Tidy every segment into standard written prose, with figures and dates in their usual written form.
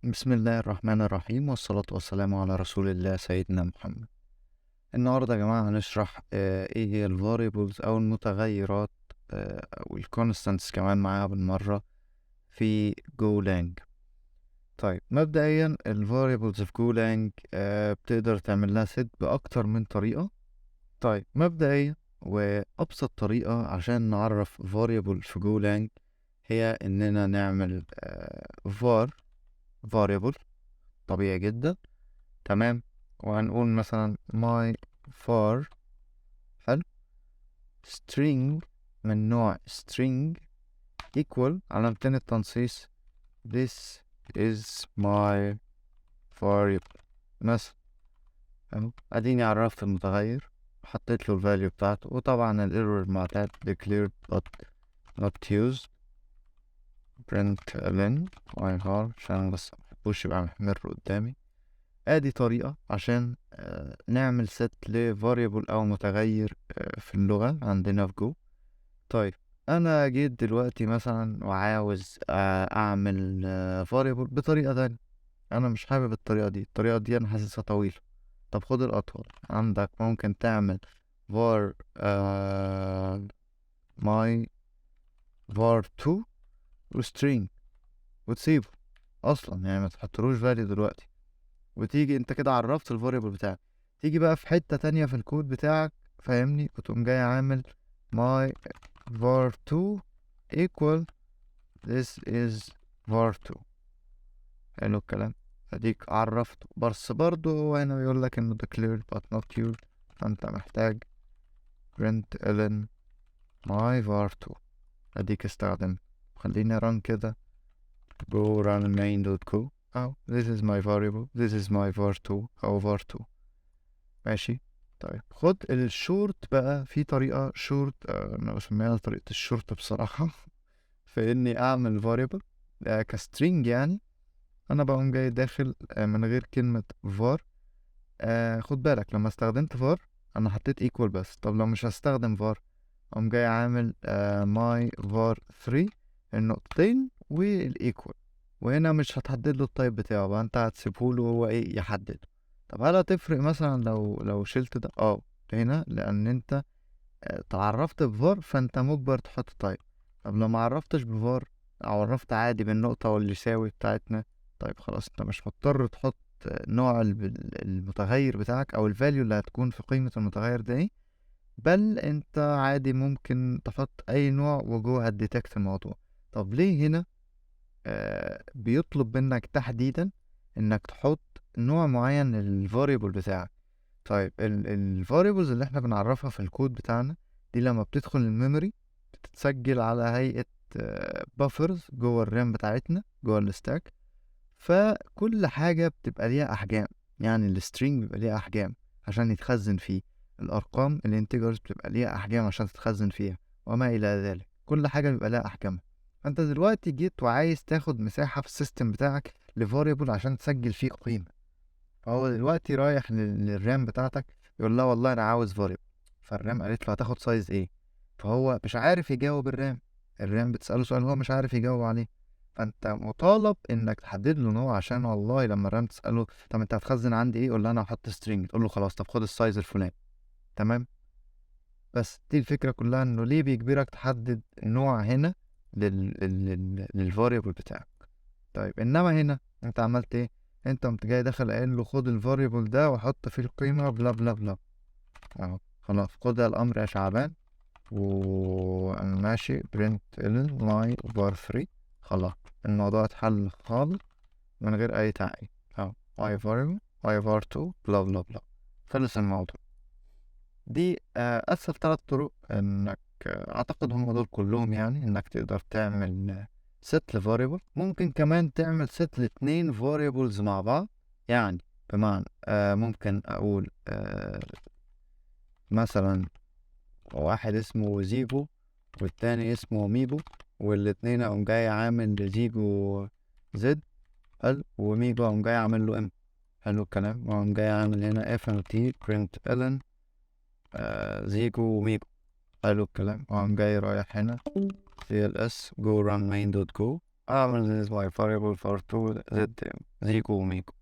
بسم الله الرحمن الرحيم، والصلاة والسلام على رسول الله سيدنا محمد. النهاردة يا جماعة هنشرح ايه هي ال variables او المتغيرات وال constants كمان معاها بالمرة في Golang. طيب، مبدئيا ال variables في Golang بتقدر تعمل لها set بأكتر من طريقة. طيب، مبدئيا وأبسط طريقة عشان نعرف variable في Golang هي إننا نعمل var variable طبيعي جدا، تمام؟ وهنقول مثلا my var، حلو، string من نوع string equal علامتين التنصيص this is my variable مثلا. اهو، اديني عرفت المتغير، حطيت له ال value بتاعته، وطبعا ال error المعتاد declared but not used، print ln my var عشان بس محبوش يبقى محمر قدامي. ادي طريقة عشان نعمل set ل variable او متغير في اللغة عندنا في Go. طيب، انا جيت دلوقتي مثلا وعاوز اعمل variable بطريقة تانية. انا مش حابب الطريقة دي، الطريقة دي انا حاسسها طويلة. طب خد الاطول عندك، ممكن تعمل var my var 2 و string وتسيبه اصلا، يعني ما تحطلوش value دلوقتي، وتيجي انت كده عرفت ال variable بتاعك، تيجي بقى في حتة تانية في الكود بتاعك، فاهمني؟ وتقوم جاي عامل my var 2 equal this is var 2. حلو الكلام، اديك عرفته، بس برضه هو هنا بيقول لك انه declared but not used، فانت محتاج print ln my var 2. اديك استخدم. خليني run كده، go run main.go. أو this is my variable، this is my var2 أو var2. ماشي. طيب، خد الشورت بقى، في طريقة شورت، أنا بسميها طريقة الشورت بصراحة، في إني أعمل variable ك string. يعني أنا بقوم جاي داخل من غير كلمة var. خد بالك، لما استخدمت var أنا حطيت equal بس. طب لو مش هستخدم var، أقوم جاي عامل my var 3 النقطتين وال equal، وهنا مش هتحدد له ال type بتاعه بقى، انت هتسيبه له هو ايه يحدد. طب هل هتفرق مثلا لو شلت ده؟ اه، هنا لان انت تعرفت بفار فانت مجبر تحط type. طب لو ما عرفتش بفار او عرفت عادي بالنقطة واليساوي بتاعتنا، طيب خلاص، انت مش مضطر تحط نوع المتغير بتاعك او ال value اللي هتكون في قيمة المتغير ده ايه، بل انت عادي ممكن تحط اي نوع و Go هت detect الموضوع. طب ليه هنا بيطلب منك تحديدا انك تحط نوع معين لل variable بتاعك؟ طيب، ال variables اللي احنا بنعرفها في الكود بتاعنا دي لما بتدخل ال memory بتتسجل على هيئة buffers جوه ال RAM بتاعتنا، جوه ال stack، فكل حاجة بتبقى ليها أحجام. يعني ال string بيبقى ليها أحجام عشان يتخزن فيه، الأرقام ال integers بتبقى ليها أحجام عشان تتخزن فيها، وما إلى ذلك. كل حاجة بيبقى لها أحجامها. فأنت دلوقتي جيت وعايز تاخد مساحة في ال system بتاعك ل variable عشان تسجل فيه قيمة، فهو دلوقتي رايح لل RAM بتاعتك يقول لها والله أنا عاوز variable، فال RAM قالت له هتاخد size إيه؟ فهو مش عارف يجاوب ال RAM. ال RAM بتسأله سؤال هو مش عارف يجاوب عليه، فانت مطالب انك تحدد له نوع، عشان والله لما ال RAM تسأله طب انت هتخزن عندي ايه، يقول له انا هحط string، تقول له خلاص، طب خد ال size الفلاني. تمام؟ بس دي الفكرة كلها، انه ليه بيجبرك تحدد نوع هنا لل variable بتاعك. طيب، انما هنا انت عملت ايه؟ انت قمت جاي داخل قايل له خد ال variable ده وحط فيه القيمة blah blah blah. اهو خلاص، خد الامر يا شعبان، وماشي print ln my var 3. خلاص، الموضوع اتحل خالص من غير اي تعقيد. اهو my variable my var 2 blah blah blah، خلص الموضوع. دي اسهل 3 طرق انك اعتقد هم دول كلهم، يعني انك تقدر تعمل set ل variable. ممكن كمان تعمل set لاتنين variables مع بعض، يعني بمعنى ممكن اقول مثلا واحد اسمه زيجو والتاني اسمه ميجو، والاتنين اقوم جاي عامل زيجو Z، حلو، وميجو اقوم جاي عامل له M. حلو الكلام، واقوم جاي عامل هنا fmt print ln زيجو وميجو. حلو الكلام، واقوم جاي رايح هنا cls go run main.go. اعمل this my variable var 2 z زيكو وميكو.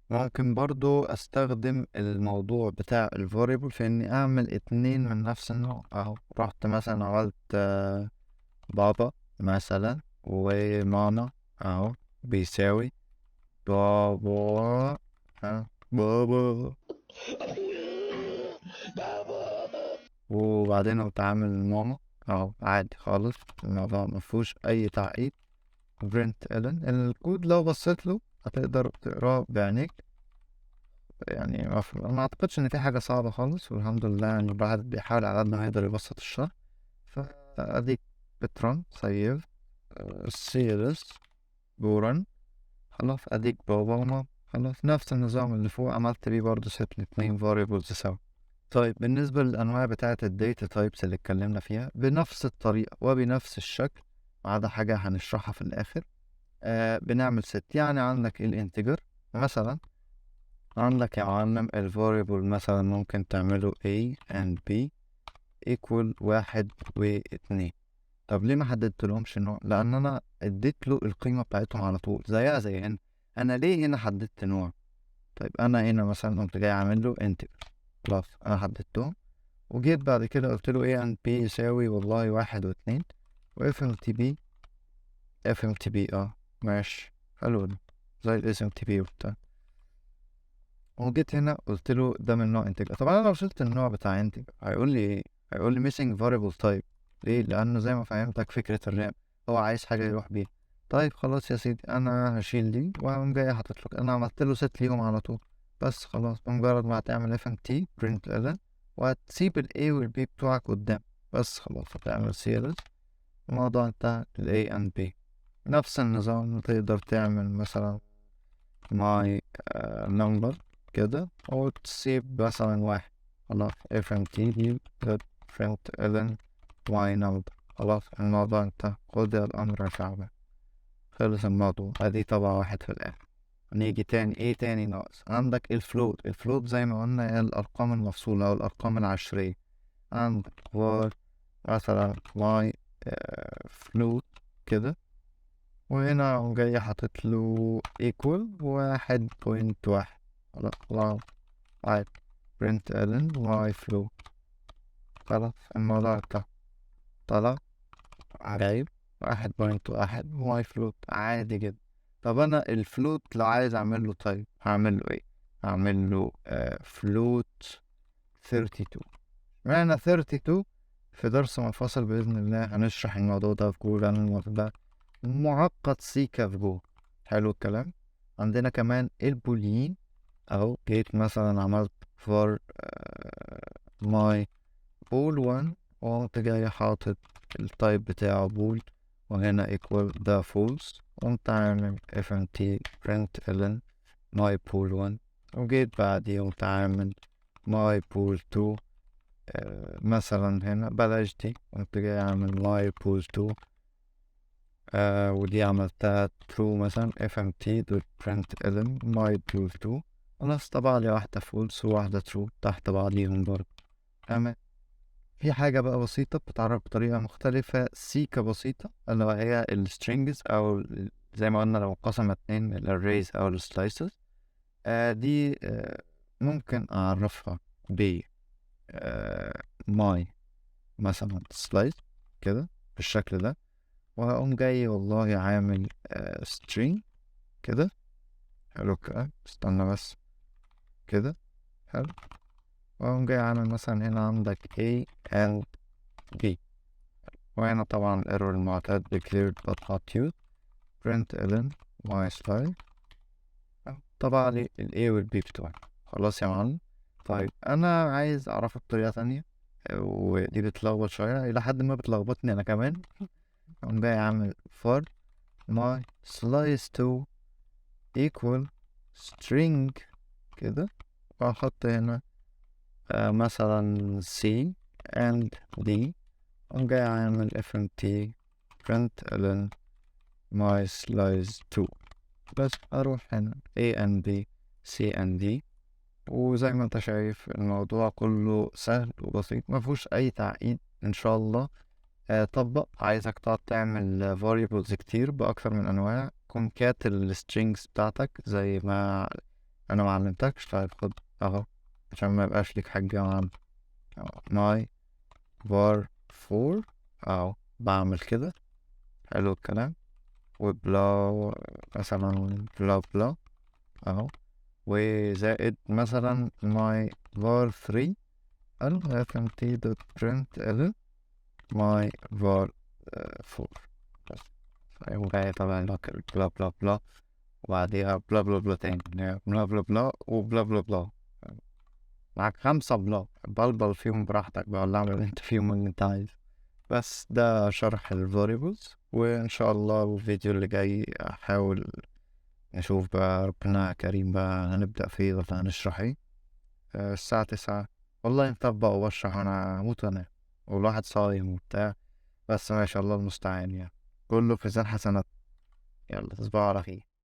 ممكن برضو استخدم الموضوع بتاع ال variable في اني اعمل اتنين من نفس النوع. اهو رحت مثلا عملت بابا مثلا وماما اهو بيساوي بابا، ها بابا، وبعدين قمت عامل ماما اهو عادي خالص، الموضوع مفيهوش اي تعقيد. print ln الكود لو بصيت له هتقدر تقراه بعينيك، يعني ما اعتقدش ان في حاجة صعبة خالص، والحمد لله يعني الواحد بيحاول على قد ما يقدر يبسط الشرح. فاديك بت run save cls ب run، خلاص اديك بابا وماما، خلاص نفس النظام اللي فوق عملت بيه برضه set الاتنين variables سوا. طيب بالنسبة للأنواع بتاعة ال data types اللي اتكلمنا فيها بنفس الطريقة وبنفس الشكل، ما عدا حاجة هنشرحها في الآخر. بنعمل set، يعني عندك ال integer مثلا، عندك يا معلم ال variable مثلا ممكن تعمله A and B equal 1 و2. طب ليه ما حددتلهمش النوع؟ لأن أنا اديت له القيمة بتاعتهم على طول زيها زي هنا. أنا ليه هنا حددت نوع؟ طيب أنا هنا مثلا قمت جاي عامل له integer، خلاص أنا حددتهم، وجيت بعد كده قلت له A and B يساوي والله 1 و2، و FMTP FMTP ماشي حلو ده زي ال SMTP وبتاع. وجيت هنا قلت له ده من نوع integer. طبعا انا لو شلت النوع بتاع integer هيقول لي ايه؟ هيقول لي missing variable type. ليه؟ لانه زي ما فهمتك فكرة ال RAM هو عايز حاجة يروح بيها. طيب خلاص يا سيدي انا هشيل دي وهقوم جاي حاطط لك، انا عملت له set ليهم على طول بس خلاص. بمجرد ما هتعمل fmt print ln وهتسيب ال A وال B بتوعك قدام بس خلاص، هتعمل cls الموضوع انتهى. ال A and B نفس النظام، تقدر تعمل مثلا my number كده وتسيب مثلا 1، خلاص fmt dot print ln my number، خلاص الموضوع انتهى. خد الأمر يا شعبان، خلص الموضوع. ادي طبعا 1 في الآخر. نيجي تاني، ايه تاني ناقص؟ عندك ال float. ال float زي ما قلنا هي الأرقام المفصولة أو الأرقام العشرية. عندك var مثلا my float كده، وهنا قوم جاي حاطط له equal 1.1، خلاص عادي print ln my float، خلاص الموضوع بتاع طلع عجيب 1.1 my float عادي جدا. طب انا ال float لو عايز اعمل له طيب هعمل له ايه؟ هعمل له float 32. معنى 32 في درس منفصل باذن الله هنشرح الموضوع ده في جو، لان الموضوع ده معقد سيكا في جو. حلو الكلام. عندنا كمان ال boolean اهو، جيت مثلا عملت var my bool 1 وقمت جاي حاطط ال type بتاعه bool، وهنا equal ده false، قمت عامل fmt print ln my bool 1، وجيت بعديه قمت عامل my bool 2، مثلا هنا بلاش دي، قمت جاي عامل my bool 2، ودي عملتها true مثلا fmt dot print ln my bool 2، خلاص طبع لي واحدة false وواحدة true تحت بعضيهم برضه. تمام. في حاجة بقى بسيطة بتتعرف بطريقة مختلفة سيكة بسيطة، اللي هي ال strings أو زي ما قلنا لو انقسم اتنين ال arrays أو ال slices. دي ممكن أعرفها ب my مثلا slice كده بالشكل ده، وهقوم جاي والله عامل string كده. حلو الكلام، استنى بس كده. حلو، وأقوم جاي عامل مثلا هنا عندك A and B، وهنا طبعا ال error المعتاد declared but not used print ln my slice، طبعا لي ال A وال B بتوعي. خلاص يا معلم. طيب أنا عايز أعرفه بطريقة تانية، ودي بتلخبط شوية إلى حد ما، بتلخبطني أنا كمان. أقوم جاي عامل var my slice 2 equal string كده، وأحط هنا مثلا C and D، أقوم جاي عامل fmt print ln my slice 2، بس أروح هنا A and B C and D. وزي ما انت شايف الموضوع كله سهل وبسيط، ما فيهوش أي تعقيد إن شاء الله. طبق، عايزك تقعد تعمل variables كتير بأكتر من أنواع، concat ال strings بتاعتك زي ما أنا معلمتكش. طيب خد أهو عشان ما يبقاش ليك حاجة يا عم. my var 4 أهو، بعمل كده. حلو الكلام. و blah مثلا blah blah أهو، وزائد مثلا my var 3 ال fmt dot print l my var 4 بس. فيقوم جاي طبعا لك blah blah blah، وبعديها blah blah blah تاني، blah blah blah و blah blah blah. معاك 5 blah، بلبل فيهم براحتك بقى، ولا اعمل انت فيهم اللي انت عايزه. بس ده شرح ال variables، وإن شاء الله الفيديو اللي جاي أحاول نشوف بقى، ربنا كريم بقى، هنبدأ فيه ولا هنشرح ايه. الساعة 9 والله مطبق وبشرح وأنا هموت وأنام، والواحد صايم وبتاع، بس ما شاء الله المستعان يعني، كله في ميزان حسنات. يلا تصبحوا على خير.